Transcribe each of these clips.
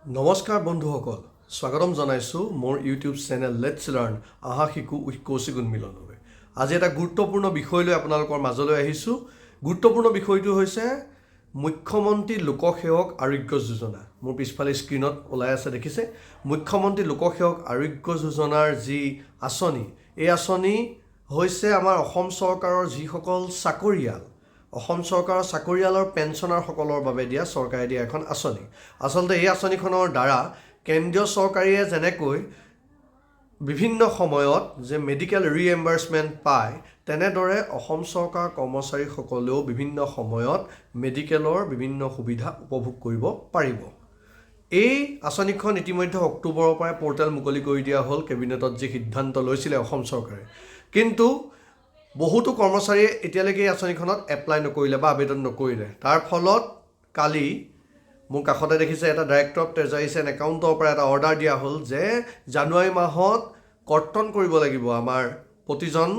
নমস্কাৰ বন্ধুসকল, স্বাগতম জনাইছোঁ মোৰ ইউটিউব চেনেল let's learn, আহা শিকোঁ উইথ কৌশিক উন্মিলনলৈ। আজি এটা গুৰুত্বপূৰ্ণ বিষয় লৈ আপোনালোকৰ মাজলৈ আহিছোঁ। গুৰুত্বপূৰ্ণ বিষয়টো হৈছে মুখ্যমন্ত্ৰী লোকসেৱক আৰোগ্য যোজনা। মোৰ পিছফালে স্ক্ৰীণত ওলাই আছে, দেখিছে। মুখ্যমন্ত্ৰী লোকসেৱক আৰোগ্য যোজনাৰ যি আঁচনি, এই আঁচনি হৈছে আমাৰ অসম চৰকাৰৰ যিসকল চাকৰিয়াল, অসম চৰকাৰৰ চাকৰিয়ালৰ পেঞ্চনাৰসকলৰ বাবে দিয়া, চৰকাৰে দিয়া এখন আঁচনি। আচলতে এই আঁচনিখনৰ দ্বাৰা কেন্দ্ৰীয় চৰকাৰীয়ে যেনেকৈ বিভিন্ন সময়ত যে মেডিকেল ৰিএম্বাৰ্চমেণ্ট পায়, তেনেদৰে অসম চৰকাৰ কৰ্মচাৰীসকলেও বিভিন্ন সময়ত মেডিকেলৰ বিভিন্ন সুবিধা উপভোগ কৰিব পাৰিব। এই আঁচনিখন ইতিমধ্যে অক্টোবৰৰ পৰাই পৰ্টেল মুকলি কৰি দিয়া হ'ল, কেবিনেটত যি সিদ্ধান্ত লৈছিলে অসম চৰকাৰে। কিন্তু বহুতো কৰ্মচাৰীয়ে এতিয়ালৈকে এই আঁচনিখনত এপ্লাই নকৰিলে বা আবেদন নকৰিলে। তাৰ ফলত কালি মোৰ কাষতে দেখিছে, এটা ডাইৰেক্টৰ অফ ট্ৰেজাৰিজ এণ্ড একাউণ্টৰ পৰা এটা অৰ্ডাৰ দিয়া হ'ল যে জানুৱাৰী মাহত কৰ্তন কৰিব লাগিব আমাৰ প্ৰতিজন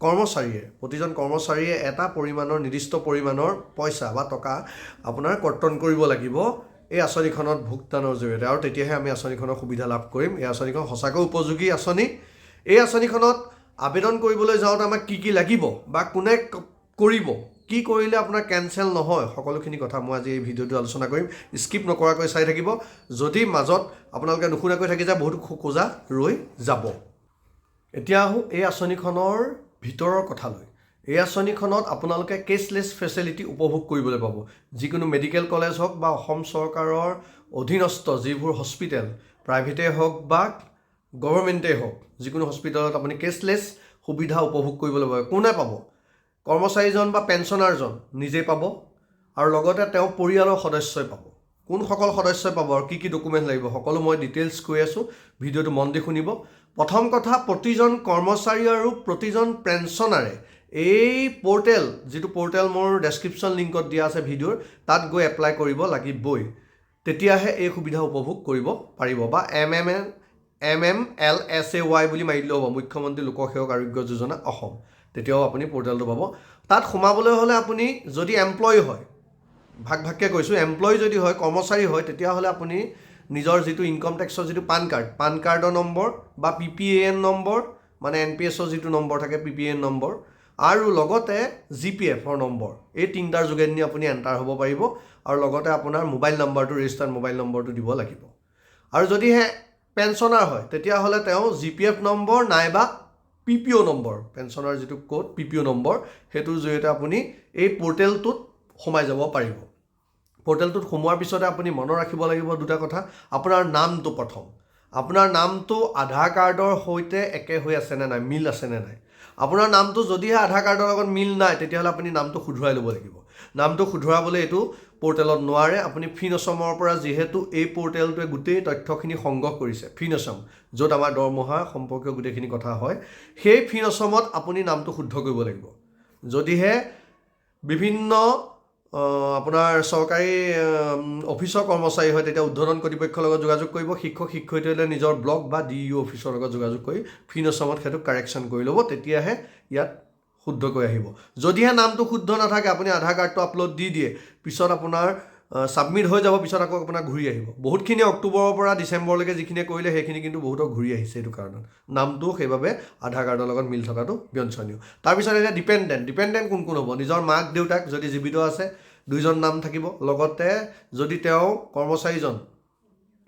কৰ্মচাৰীয়ে এটা পৰিমাণৰ, নিৰ্দিষ্ট পৰিমাণৰ পইচা বা টকা আপোনাৰ কৰ্তন কৰিব লাগিব এই আঁচনিখনত ভুগতানৰ জৰিয়তে আৰু তেতিয়াহে আমি আঁচনিখনৰ সুবিধা লাভ কৰিম। এই আঁচনিখন সঁচাকৈ উপযোগী আঁচনি। এই আঁচনিখনত আবেদন কৰিবলৈ যাওঁতে আমাক কি কি লাগিব বা কোনে কৰিব, কি কৰিলে আপোনাৰ কেঞ্চেল নহয়, সকলোখিনি কথা মই আজি এই ভিডিঅ'টো আলোচনা কৰিম। স্কিপ নকৰাকৈ চাই থাকিব। যদি মাজত আপোনালোকে নুশুনাকৈ থাকি যায়, বহুতো খোকোজা ৰৈ যাব। এতিয়া আহোঁ এই আঁচনিখনৰ ভিতৰৰ কথালৈ। এই আঁচনিখনত আপোনালোকে কেছলেছ ফেচিলিটি উপভোগ কৰিবলৈ পাব। যিকোনো মেডিকেল কলেজ হওক বা অসম চৰকাৰৰ অধীনস্থ যিবোৰ হস্পিটেল, প্ৰাইভেটেই হওক বা গভৰ্ণমেণ্টেই হওক, যিকোনো হস্পিটেলত আপুনি কেছলেছ সুবিধা উপভোগ কৰিবলৈ পাব। কোনে পাব? কৰ্মচাৰীজন বা পেঞ্চনাৰজন নিজেই পাব আৰু লগতে তেওঁ পৰিয়ালৰ সদস্যই পাব। কোনসকল সদস্যই পাব আৰু কি কি ডকুমেণ্ট লাগিব, সকলো মই ডিটেইলছ কৈ আছোঁ। ভিডিঅ'টো মন দি শুনিব। প্ৰথম কথা, প্ৰতিজন কৰ্মচাৰী আৰু প্ৰতিজন পেঞ্চনাৰে এই পৰ্টেল, যিটো পৰ্টেল মোৰ ডেছক্ৰিপশ্যন লিংকত দিয়া আছে ভিডিঅ'ৰ, তাত গৈ এপ্লাই কৰিব লাগিবই। তেতিয়াহে এই সুবিধা উপভোগ কৰিব পাৰিব। বা MMLSAY বুলি মাৰি দিলেও হ'ব, মুখ্যমন্ত্ৰী লোকসেৱক আৰোগ্য যোজনা অসম, তেতিয়াও আপুনি পৰ্টেলটো পাব। তাত সোমাবলৈ হ'লে আপুনি যদি এমপ্লয়ী হয়, ভাগ ভাগকৈ কৈছোঁ, এমপ্লয়ী যদি হয়, কৰ্মচাৰী হয়, তেতিয়াহ'লে আপুনি নিজৰ যিটো ইনকম টেক্সৰ যিটো পান কাৰ্ড, পান কাৰ্ডৰ নম্বৰ বা পিপিএএন নম্বৰ, মানে এনপিএছৰ যিটো নম্বৰ থাকে, পিপিএন নম্বৰ আৰু লগতে জিপিএফৰ নম্বৰ, এই তিনিটাৰ যোগেদি আপুনি এণ্টাৰ হ'ব পাৰিব। আৰু লগতে আপোনাৰ মোবাইল নম্বৰটো, ৰেজিষ্টাৰ্ড মোবাইল নম্বৰটো দিব লাগিব। আৰু যদিহে পেঞ্চনাৰ হয়, তেতিয়াহ'লে তেওঁ জিপিএফ নম্বৰ নাইবা পিপিঅ' নম্বৰ, পেঞ্চনাৰ যিটো ক'ড পিপিঅ' নম্বৰ, সেইটোৰ জৰিয়তে আপুনি এই পৰ্টেলটোত সোমাই যাব পাৰিব। পৰ্টেলটোত সোমোৱাৰ পিছতে আপুনি মনত ৰাখিব লাগিব দুটা কথা। আপোনাৰ নামটো প্ৰথম, আপোনাৰ নামটো আধাৰ কাৰ্ডৰ সৈতে একে হৈ আছেনে নাই, মিল আছেনে নাই। আপোনাৰ নামটো যদিহে আধাৰ কাৰ্ডৰ লগত মিল নাই, তেতিয়াহ'লে আপুনি নামটো শুধৰাই ল'ব লাগিব। নামটো শুধৰাবলৈ এইটো পৰ্টেলত নোৱাৰে। আপুনি ফিনঅছমৰ পৰা, যিহেতু এই পৰ্টেলটোৱে গোটেই তথ্যখিনি সংগ্ৰহ কৰিছে, ফিনঅছম, য'ত আমাৰ দৰমহা সম্পৰ্কীয় গোটেইখিনি কথা হয়, সেই ফিনঅছমত আপুনি নামটো শুদ্ধ কৰিব লাগিব। যদিহে বিভিন্ন আপোনাৰ চৰকাৰী অফিচৰ কৰ্মচাৰী হয়, তেতিয়া ঊৰ্ধ্বতন কৰ্তৃপক্ষৰ লগত যোগাযোগ কৰিব। শিক্ষক শিক্ষয়িত্ৰী হ'লে নিজৰ ব্লক বা ডিইঅ' অফিচৰ লগত যোগাযোগ কৰি ফিনঅছমত সেইটো কাৰেকশ্যন কৰি ল'ব, তেতিয়াহে ইয়াত শুদ্ধকৈ আহিব। যদিহে নামটো শুদ্ধ নাথাকে, আপুনি আধাৰ কাৰ্ডটো আপলোড দি দিয়ে, পিছত আপোনাৰ ছাবমিট হৈ যাব, পিছত আকৌ আপোনাৰ ঘূৰি আহিব। বহুতখিনি অক্টোবৰৰ পৰা ডিচেম্বৰলৈকে যিখিনিয়ে কৰিলে, সেইখিনি কিন্তু বহুতৰ ঘূৰি আহিছে এইটো কাৰণত। নামটো সেইবাবে আধাৰ কাৰ্ডৰ লগত মিল থকাটো বাঞ্ছনীয়। তাৰপিছত এতিয়া ডিপেণ্ডেণ্ট। ডিপেণ্ডেণ্ট কোন কোন হ'ব? নিজৰ মাক দেউতাক যদি জীৱিত আছে, দুইজন নাম থাকিব। লগতে যদি তেওঁ কৰ্মচাৰীজন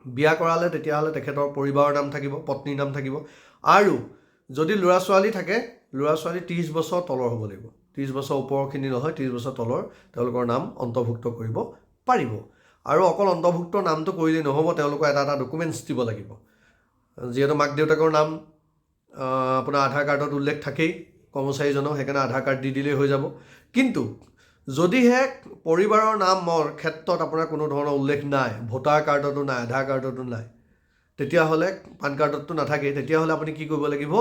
বিয়া কৰালে, তেতিয়াহ'লে তেখেতৰ পৰিবাৰৰ নাম থাকিব, পত্নীৰ নাম থাকিব। আৰু যদি ল'ৰা ছোৱালী থাকে, ল'ৰা ছোৱালী 30 বছৰ তলৰ হ'ব লাগিব। 30 বছৰ ওপৰখিনি নহয়, 30 বছৰ তলৰ তেওঁলোকৰ নাম অন্তৰ্ভুক্ত কৰিব পাৰিব। আৰু অকল অন্তৰ্ভুক্ত নামটো কৰিলেই নহ'ব, তেওঁলোকৰ এটা এটা ডকুমেণ্টছ দিব লাগিব। যিহেতু মাক দেউতাকৰ নাম আপোনাৰ আধাৰ কাৰ্ডত উল্লেখ থাকেই কৰ্মচাৰীজনৰ, সেইকাৰণে আধাৰ কাৰ্ড দি দিলেই হৈ যাব। কিন্তু যদিহে পৰিবাৰৰ নামৰ ক্ষেত্ৰত আপোনাৰ কোনো ধৰণৰ উল্লেখ নাই, ভোটাৰ কাৰ্ডতো নাই, আধাৰ কাৰ্ডতো নাই, তেতিয়াহ'লে পান কাৰ্ডততো নাথাকেই, তেতিয়াহ'লে আপুনি কি কৰিব লাগিব?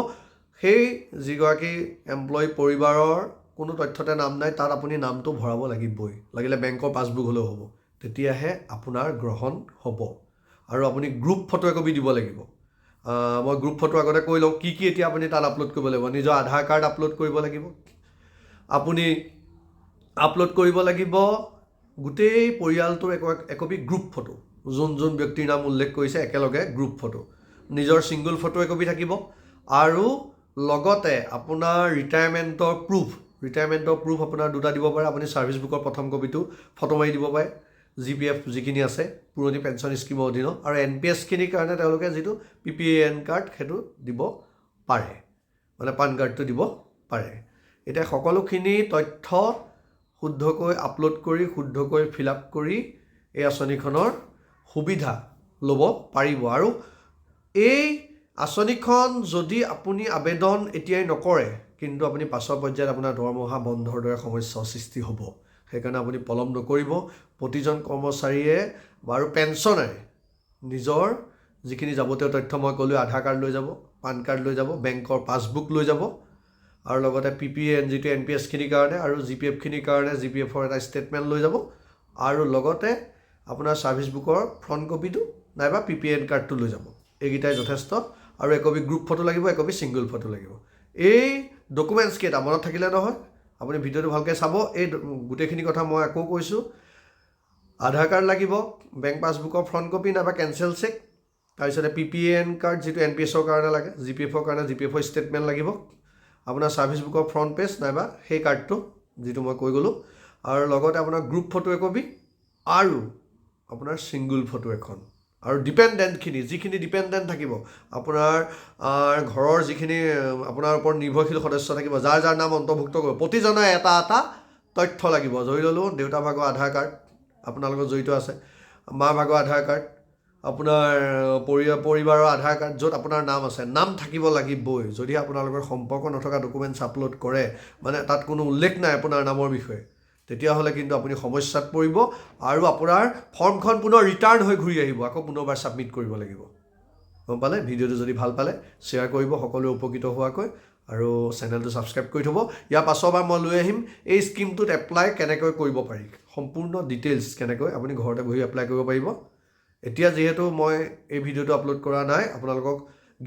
সেই যিগৰাকী এমপ্লয়ী পৰিবাৰৰ কোনো তথ্যতে নাম নাই, তাত আপুনি নামটো ভৰাব লাগিবই, লাগিলে বেংকৰ পাছবুক হ'লেও হ'ব, তেতিয়াহে আপোনাৰ গ্ৰহণ হ'ব। আৰু আপুনি গ্ৰুপ ফটো একপি দিব লাগিব। মই গ্ৰুপ ফটো আগতে কৈ লওঁ কি কি এতিয়া আপুনি তাত আপলোড কৰিব লাগিব। নিজৰ আধাৰ কাৰ্ড আপলোড কৰিব লাগিব, আপুনি আপলোড কৰিব লাগিব। গোটেই পৰিয়ালটোৰ একপি গ্ৰুপ ফটো, যোন যোন ব্যক্তিৰ নাম উল্লেখ কৰিছে একেলগে গ্ৰুপ ফটো, নিজৰ ছিংগল ফটো একপি থাকিব আৰু লগতে আপোনাৰ ৰিটায়াৰমেণ্টৰ প্ৰুফ আপোনাৰ দুটা দিব পাৰে। আপুনি ছাৰ্ভিচ বুকৰ প্ৰথম কপিটো ফটো মাৰি দিব পাৰে, জিপিএফ যিখিনি আছে পুৰণি পেঞ্চন স্কীমৰ অধীনত, আৰু এনপিএছখিনিৰ কাৰণে তেওঁলোকে যিটো পিপিএন কাৰ্ড সেইটো দিব পাৰে, মানে পান কাৰ্ডটো দিব পাৰে। এতিয়া সকলোখিনি তথ্য শুদ্ধকৈ আপলোড কৰি, শুদ্ধকৈ ফিল আপ কৰি এই আঁচনিখনৰ সুবিধা ল'ব পাৰিব। আৰু এই আঁচনিখন যদি আপুনি আবেদন এতিয়াই নকৰে, কিন্তু আপুনি পাছৰ পৰ্যায়ত আপোনাৰ দৰমহা বন্ধৰ দৰে সমস্যাৰ সৃষ্টি হ'ব। সেইকাৰণে আপুনি পলম নকৰিব। প্ৰতিজন কৰ্মচাৰীয়ে আৰু পেঞ্চনাৰে নিজৰ যিখিনি যাৱতীয় তথ্য মই ক'লোঁ, আধাৰ কাৰ্ড লৈ যাব, পান কাৰ্ড লৈ যাব, বেংকৰ পাছবুক লৈ যাব আৰু লগতে পিপিএন যিটো এনপিএছখিনিৰ কাৰণে আৰু জিপিএফখিনিৰ কাৰণে জিপিএফৰ এটা ষ্টেটমেণ্ট লৈ যাব আৰু লগতে আপোনাৰ ছাৰ্ভিচ বুকৰ ফ্ৰণ্ট কপিটো নাইবা পিপিএন কাৰ্ডটো লৈ যাব। এইকেইটাই যথেষ্ট। আৰু একপি গ্ৰুপ ফটো লাগিব, একপি ছিংগল ফটো লাগিব। এই ডকুমেণ্টছ কেইটা মনত থাকিলে নহয়, আপুনি ভিডিঅ'টো ভালকৈ চাব। এই গোটেইখিনি কথা মই আকৌ কৈছোঁ। আধাৰ কাৰ্ড লাগিব, বেংক পাছবুকৰ ফ্ৰণ্ট কপি নাইবা কেঞ্চেল চেক, তাৰপিছতে পিপিএন কাৰ্ড যিটো এনপিএছৰ কাৰণে লাগে, জিপিএফৰ কাৰণে জিপিএফৰ ষ্টেটমেণ্ট লাগিব, আপোনাৰ ছাৰ্ভিচ বুকৰ ফ্ৰণ্ট পেজ নাইবা সেই কাৰ্ডটো যিটো মই কৈ গ'লোঁ, আৰু লগতে আপোনাৰ গ্ৰুপ ফটো একপি আৰু আপোনাৰ ছিংগল ফটো এখন আৰু ডিপেণ্ডেণ্টখিনি, যিখিনি ডিপেণ্ডেণ্ট থাকিব, আপোনাৰ ঘৰৰ যিখিনি আপোনাৰ ওপৰত নিৰ্ভৰশীল সদস্য থাকিব, যাৰ যাৰ নাম অন্তৰ্ভুক্ত কৰিব, প্ৰতিজনে এটা এটা তথ্য লাগিব। ধৰি ল'লোঁ দেউতা ভাগৰ আধাৰ কাৰ্ড আপোনাৰ লগত জড়িত আছে, মা ভাগৰ আধাৰ কাৰ্ড, আপোনাৰ পৰিবাৰৰ আধাৰ কাৰ্ড য'ত আপোনাৰ নাম আছে, নাম থাকিব লাগিবই। যদি আপোনালোকৰ সম্পৰ্ক নথকা ডকুমেণ্টছ আপলোড কৰে, মানে তাত কোনো উল্লেখ নাই আপোনাৰ নামৰ বিষয়ে, তেতিয়াহ'লে কিন্তু আপুনি সমস্যাত পৰিব আৰু আপোনাৰ ফৰ্মখন পুনৰ ৰিটাৰ্ণ হৈ ঘূৰি আহিব, আকৌ পুনৰবাৰ ছাবমিট কৰিব লাগিব। গম পালে? ভিডিঅ'টো যদি ভাল পালে শ্বেয়াৰ কৰিব সকলোৱে উপকৃত হোৱাকৈ আৰু চেনেলটো ছাবস্ক্ৰাইব কৰি থ'ব। ইয়াৰ পাছৰবাৰ মই লৈ আহিম এই স্কীমটোত এপ্লাই কেনেকৈ কৰিব পাৰি, সম্পূৰ্ণ ডিটেইলছ, কেনেকৈ আপুনি ঘৰতে বহি এপ্লাই কৰিব পাৰিব। এতিয়া যিহেতু মই এই ভিডিঅ'টো আপলোড কৰা নাই, আপোনালোকক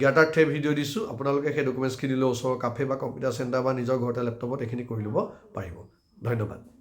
জ্ঞাতাৰ্থে ভিডিঅ' দিছোঁ। আপোনালোকে সেই ডকুমেণ্টছখিনি লৈ ওচৰৰ কাফে বা কম্পিউটাৰ চেণ্টাৰ বা নিজৰ ঘৰতে লেপটপত এইখিনি কৰি ল'ব পাৰিব। ধন্যবাদ।